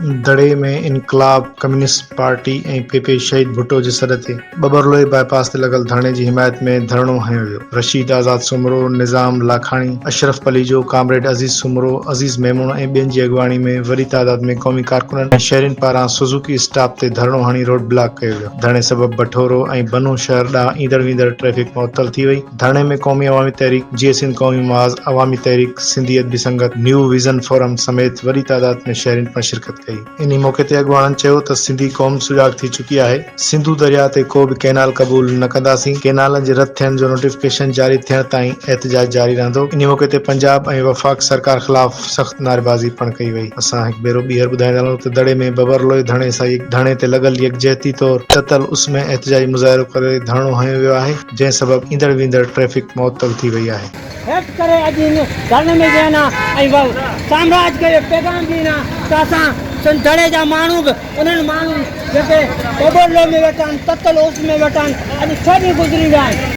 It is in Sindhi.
دڙي ۾ انقلاب ڪميونسٽ پارٽي ۽ پ پ شهيد ڀٽو جي سڏ تي ٻٻرلوئي باء پاس تي لڳل ڌرڻي جي حمايت ۾ ڌرڻو هنيو ويو. رشيد آزاد سومرو، نظام لاکاڻي، اشرف پليجو، ڪامريڊ عزيز سومرو، عزيز ميمڻ ۽ ٻين جي اڳواڻي ۾ وڏي تعداد ۾ قومي ڪارڪنن ۽ شهرين پاران سوزوڪي اسٽاپ تي ڌرڻو هڻي روڊ بلاڪ ڪيو ويو. ڌرڻي سبب بٺورو ۽ بنو شهر ڏانهن ايندڙ ويندڙ ٽريفڪ معطل ٿي وئي. ڌرڻي ۾ قومي عوامي تحريڪ، جيئي سنڌ قومي محاذ، عوامي تحريڪ، سنڌي ادبي سنگت، نيو ويزن فورم سميت وڏي تعداد ۾ شهرين پڻ شرڪت ڪئي. انهي موقعي تي اڳواڻن چيو ته سنڌي قوم سجاڳ ٿي چڪي آهي، سنڌو درياء تي ڪو به ڪئنال قبول نه ڪنداسين، ڪئنالن جي رد ٿيڻ جو نوٽيفڪيشن جاري ٿيڻ تائين احتجاج جاري رهندو. انهي موقعي تي پنجاب ۽ وفاق سرڪار خلاف سخت نعريبازي پڻ ڪئي وئي. اسان هڪ ڀيرو ٻيهر ٻڌائيندا هلون ته دڙي ۾ ٻٻرلوئي ڌرڻي سان ڌرڻي تي لڳل يڪجهتي طور تتل اس ۾ احتجاجي مظاهرو ڪري ڌرڻو هنيو ويو آهي. جنهن سبب ايندڙ ويندڙ ٽريفڪ معطل ٿي وئي آهي. هيٺ ڪري اڄ هن ڌرڻي ۾ ويهن ها ۽ سامراج کي اهو پيغام ڏين ها ته اسان سنڌ دڙي جا ماڻهو به انهن ماڻهن جيڪي ٻٻرلوء ۾ ويٺا آهن، تتل اس ۾ ويٺا آهن، اڄ ڇهه ڏينهن گذري ويا آهن.